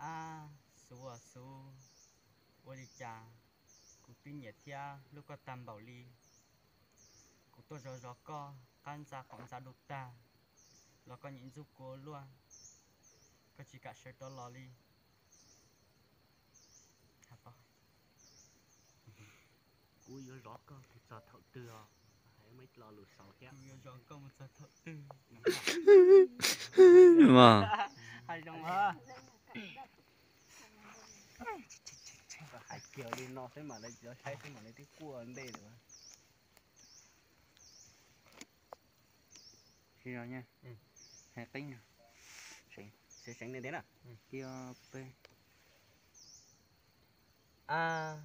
Ab, Xub aw Xub, ua li cas kuv twb nyiam thiab hlub koj tag npaum li. Kuv tuaj zov zov koj qab ntxa qaum ntxa du tag los koj nyiam ntxub kuv ua luaj, koj tsis kam sawv rov los li. Kuv yuav zov koj mus txog thaum twg os? Hais muaj ib lo lus xaus thiab. Kuv yuav zov koj mus txog thaum twg? Hais zoo. Hais kiag li no xwb mas lawv tsis tau saib xwb mas lawv twb quaj ntej lawm. Hais qeeb, seev seev li ntawd na. Ab,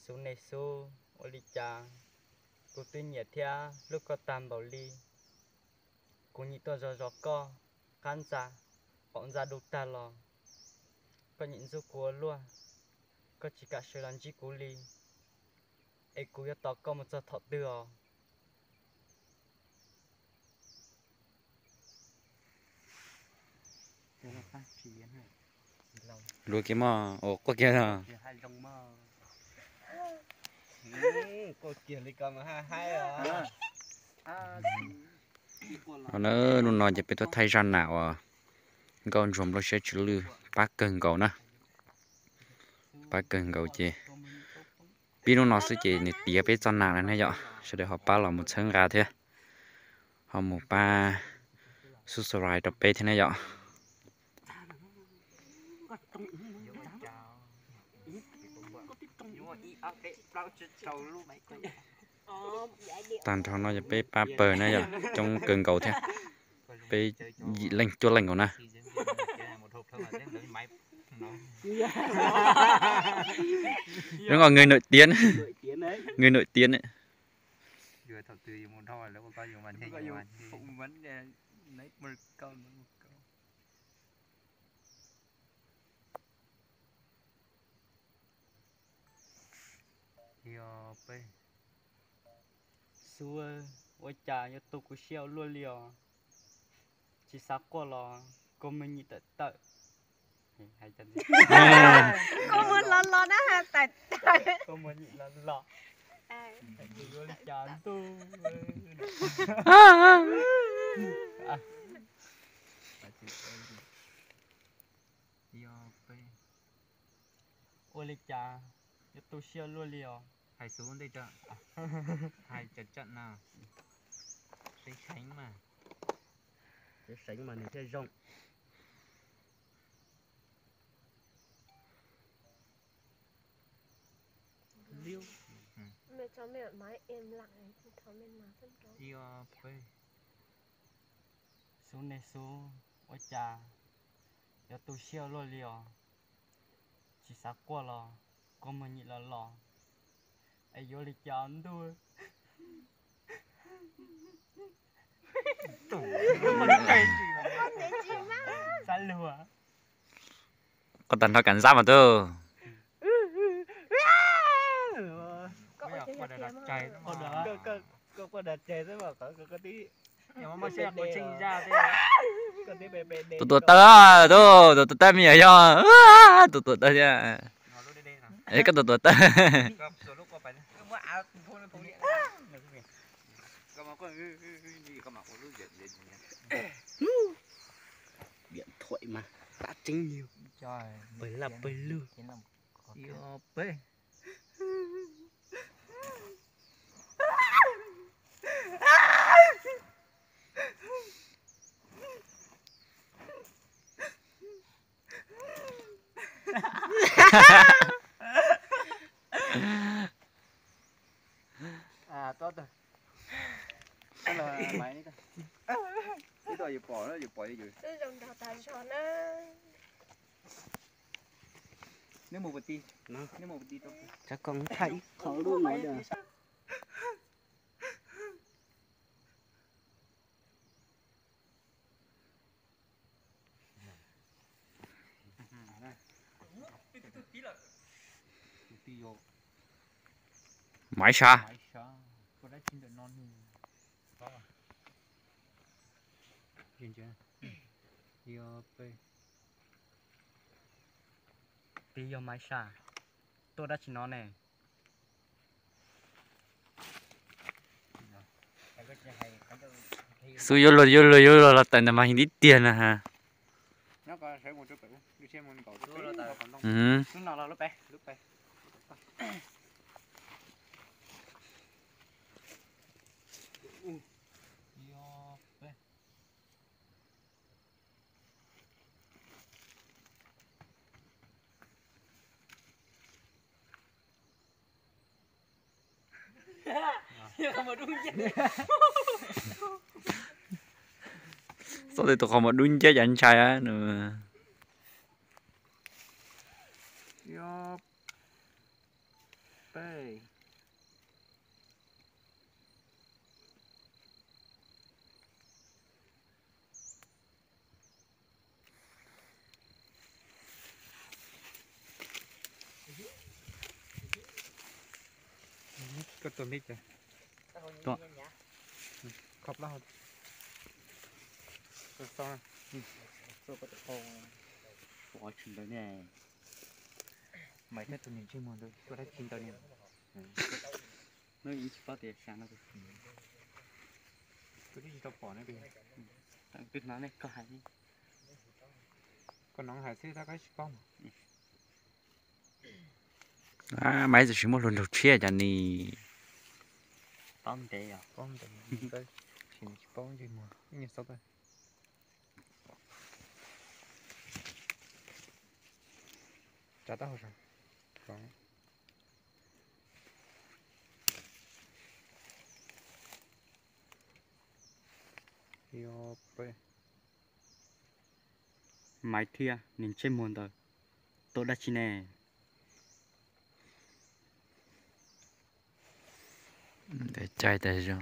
Xub ne Xub, ua li cas kuv twb nyiam thiab hlub koj tag npaum li. Kuv nyiam tuaj zov zov koj qab ntxa, qaum ntxa du tag los koj nyiam ntxub kuv ua luaj, koj tsis kam sawv los ntsib kuv li. Es kuv yuav tos koj mus txog thaum twg os? Luag kiag mog, ua quaj kiag. Hnub no ces peb tuaj thaij zaj nam uas nkauj ntsuag nplooj siab tsw lwj pab kawg nkaus na. Pab kawg nkaus ces pib hnub no xwb ces nws tiav peb txoj nam lawm ne yom. Sawv daws ho pab los mus txhawb nqa thiab ho mus pab subscribe rau peb thiab ne yom. Tag nrho no yog peb pab pawg na yom, coob kawg nkaus thiab. Peb yim leej cuaj leej nkaus na. Đúng rồi, người nổi tiếng. Người nổi tiếng ấy. Yog peb, Xub, ua cas yuav tu kuv siab ua luaj li os? Tsis xav quaj los kua muag nyim tawm tawm. Kua muag los los na, tawm tawm. Kua muag nyim los los. Yuav li cas ntuj. Yog peb, ua li cas yuav tu siab luaj li os? Hais xub ntej tso, hais tsawg tsawg no, seev seev mas, seev seev mas nws thiaj zoo. Yog peb, Xub ne Xub, ua cas yuav tu siab luaj li os? Tsis xav quaj los kua muag nyim los los. Es yuav li cas ntuj. Xab luag. Koj tag nrho kam zab mas tub. Tus tuam tawj, tus tuam tawj me nyuam yog, tus tuam tawj thiab. Es koj tus tuam tawj. Điện thoại mà tắt chính nhiều. Pawg laj pawg lug. Yog peb. Twb zoo nraug tas zog na. Neb mus pus ti, neb mus pus ti rau, rov koom thaij ib qho lub no. Maiv Sa. Yog peb. Peb yog Maiv Saj, tuaj dab tsi no ne? Xub yuav luag yuav luag yuav luag los tawm ntawm mas tib tiag na ha. Txob tej tus qhov muag dub nceb cas ntshai. Koj tuaj peb ces, kho plaub hau. Ua tsis ntawd ne. Maiv thiab tus niam ntsej muag ntawd tuaj dab tsi ntawd ne? Hnub ib tsis paub tias xya no. Kuv twb tsis tau pom ne. Twb hnov ne, koj hais, koj hnov hais xwb tab koj tsis paub. Maiv txawm tsis muaj hluas nraug tshiab cas ni. Paub ntev os. Paub ntev, tsis paub ntsej muag, ib nyuag xaub paj. Tsa taub hau sas. Maiv thiab niag ntsej muag ntawd tuaj dab tsi ne? Cai tas zog.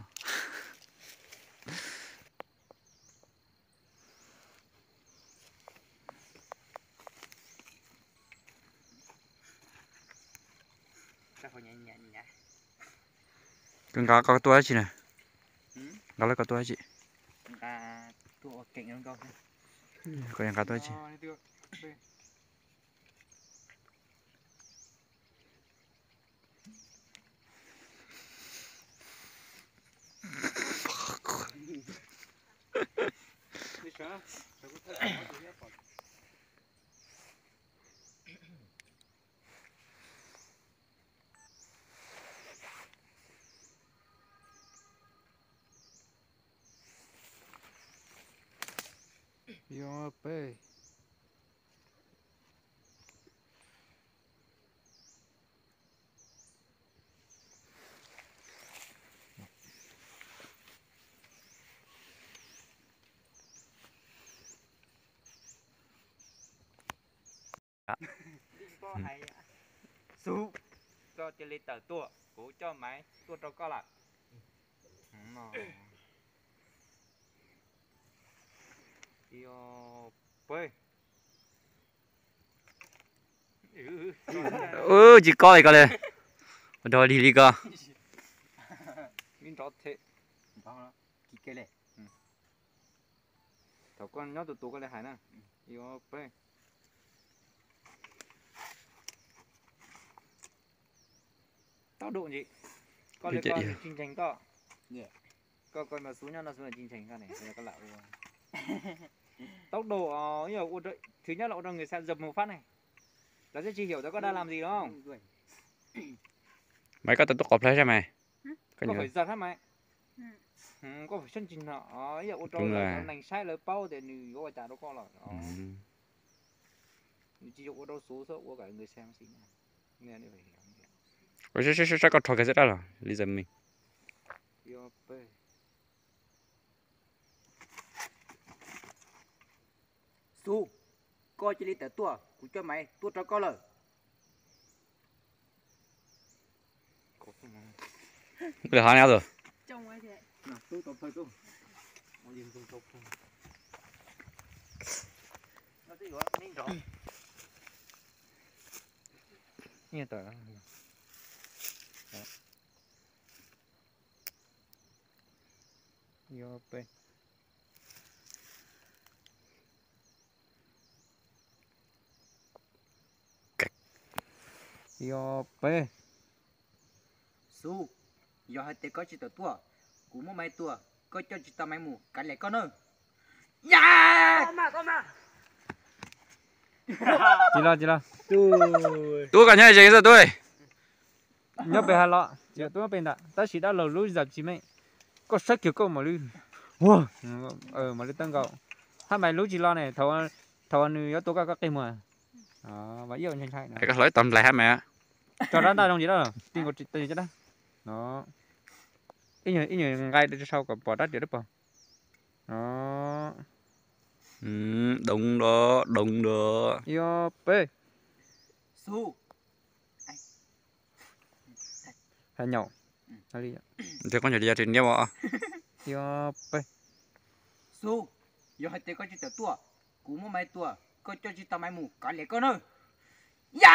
Koj nqa koj tuaj dab tsi na? Nqa lawv koj tuaj dab tsi? Koj nqa tuaj dab tsi? Yog peb. Xub, koj cia li tawm tuaj, kuv coj Maiv tuaj rau koj lawm. Tsis kob li koj li, ua rau dig li koj. Thaum koj nyob tus tus koj li hais na. Tau dum ntsis. Koj li koj tsis ntseeg koj. Koj koj mas xub nyob no xub tsis ntseeg koj ne, koj lam ua. Tau dum, thứ nhất là ua rau người xem giật mình phát này. Lawv sẽ chưa hiểu được koj đang làm gì đúng không? Maiv, koj tau tuaj qhov plawg sab Maiv? Koj phải giật sab Maiv. Koj phải sab ntsis no, ib yam ua rau lawv neeg saib lawv paub tias nws yuav ua cas rau koj lawm. Nws tsis yog ua rau xub xwb, ua cả người xem xí. Saib koj rho kiag xwb dab los li giật mình. Xub, koj cia li tawm tuaj, kuv coj Maiv tuaj rau koj lawm. Lawm hov ne tus. Ib, ob, peb. Xub, yog hais tias koj tsis tawm tuaj, kuv muab maiv tua, koj coj tsis tau maiv mus kav liam koj na. Tsis los, tsis los. Tub, koj nyob ze xwb tub. Nyob pem hav los, tsis tub nyob pem ntawd, tab sis dab laug lub zam tsis meej. Koj saib kiag koj mam li, mam li tawb nkaus. Hab mais lub tsis los ne, thaum nws yuav tua koj, koj qi muag. Koj hlawv tau nplaig hab mais. Tso rab ntaj zoo li dab, ti nkaus tsis tau cov dab. Ib nyuag nqaij rau sau kom pom rab riam dab paug. Doov do, doov do. Ib, ob, peb. Xub. Hais nyaum. Nrhiav koj nyaum li yog tsis niab os. Ib, ob, peb. Xub, yog hais tias koj tsis tawm tuaj, kuv muab maiv tua, koj coj tsis tau maiv mus kav liam koj na. Ya!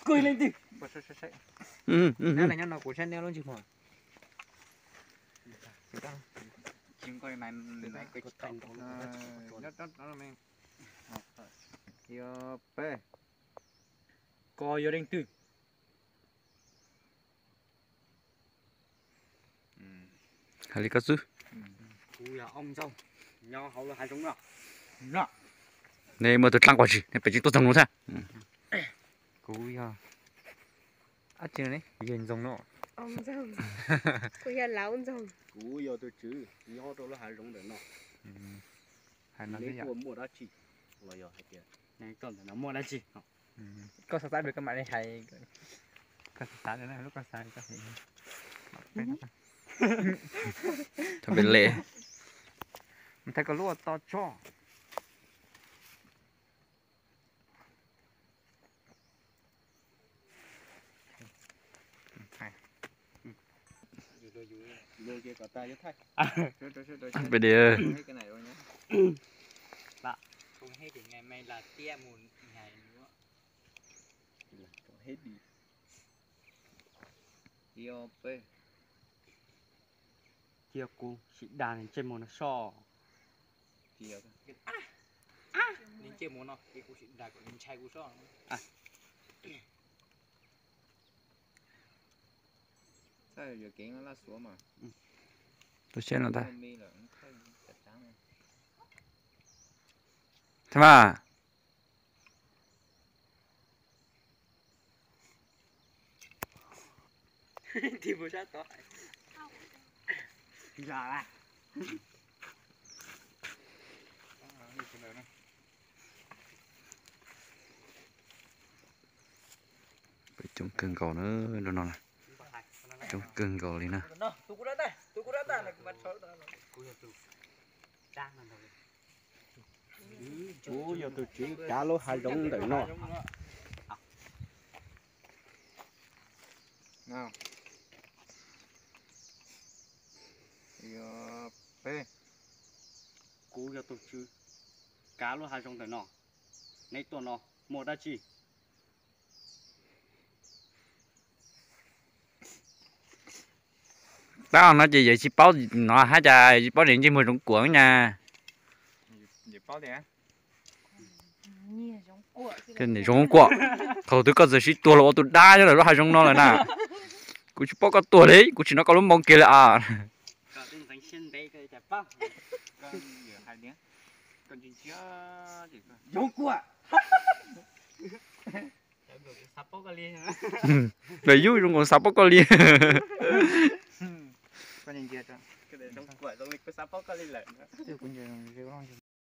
Kuj leej twg nyob no kuv saib neb lub ntsej muag. Ib, ob, peb. Koj yog leej twg? Hais li koj xwb. Kuv yog Ob Ntxoog, nyob hauv lub hav zoov no. Neb muaj tus dlaab quas zis, neb pem tseem tuaj txog nws thiab. Kuv yog, yawg Ntxoog no. Kuv yog Lav Ntxoog. Kuv yog tus tswv nyob rau lub hav zoov ntawm no. Neb tuaj muaj dab tsi? Los yog hais tias neb tuaj ntawm no muaj dab tsi? Koj xav xav koj mam li hais. Koj xav xav lub koj xav koj hais. Thaij koj lub to tso. Peb di. Cia kuv sim dag ntsej muag no soj. Ntsej muag no ces kuv sim dag kom nws ntshai kuv soj. Thaum seb no tag. Thaum mas. Peb coob kawg nkaus na, lub no na. Coob kawg nkaus li na. Kuv yog tus tswv kav lub hav zoov ntawm no. Kuv yog tus tswv kav lub hav zoov ntawm no. Neb tuaj no muaj dab tsi? Tab no ces yawg tsis paub no hab cas tsis paub niag ntsej muag Zoov Kuam na. Niag Zoov Kuam, thaum twg koj txawm sib tuag los ua tus dab nyob ntawm lub hav zoov no lawm na. Kuv tsis paub koj tuag li, kuv tsis hnov koj lub moo kiag li as. Lawv yub zoo nkaus xav paub koj li.